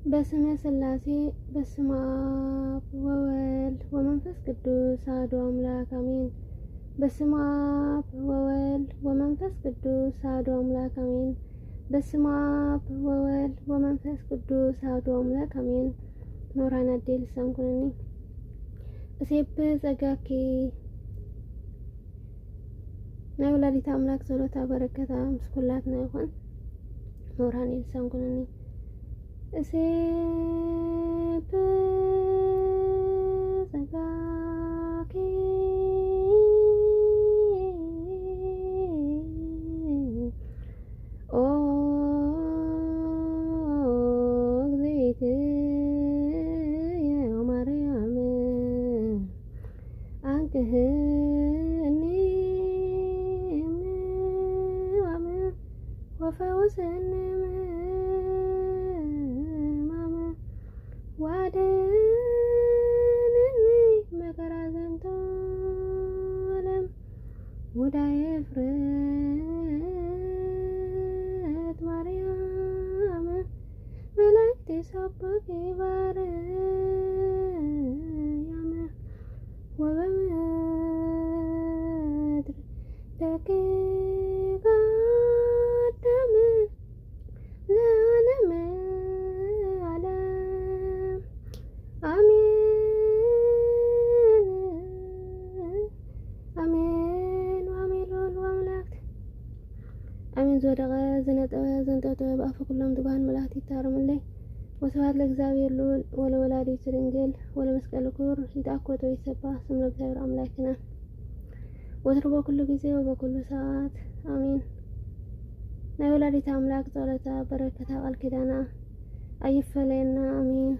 በስመ ስላሴ በስመ አብ ወወልድ ወመንፈስ ቅዱስ አሐዱ አምላክ አሜን። በስመ አብ ወወልድ ወመንፈስ ቅዱስ አሐዱ አምላክ አሜን። በስመ አብ ወወልድ ወመንፈስ ቅዱስ አሐዱ አምላክ አሜን። ኖራን አዴ ልሳን ኩነኔ እሴብ ጸጋኪ ናይ ወላዲተ ኣምላክ ጸሎታ በረከታ ምስ ኩላትና ይኹን። ኖራን ልሳን ኩነኔ እሴብ ጸጋኪ ኦ እግዝእትየ ማርያም አንቅህኒ እምንዋም ወፈውስኒ እምሕማም ዋድኅነኒ መከራ ዘንቱ ዓለም ሙዳየ ፍርህት ማርያም መላእክት ይሰብሑኪ በአርያም ወበምድር ደቂቀ አዳም ለዓለመ ዓለም አሜን አሜን ወአሜን ልዑል አምላክ አሜን። ዝወደቐ ዝነጠበ ዘንጠብጠበ በአፈ ኩሎም ትጉሃን መላእክት ይታረሙለይ። ወስብሐት ለእግዚአብሔር ልዑል ወለወላዲቱ ድንግል ወለመስቀሉ ክቡር። ይትአኮቶ ይትሰብሕ ስሙ ለእግዚአብሔር አምላክነ ወትሩ በኩሉ ጊዜ ወበኩሉ ሰዓት አሜን። ናይ ወላዲተ ኣምላክ ጸሎታ በረከታ ቃል ኪዳና ኣይፈለየና አሜን።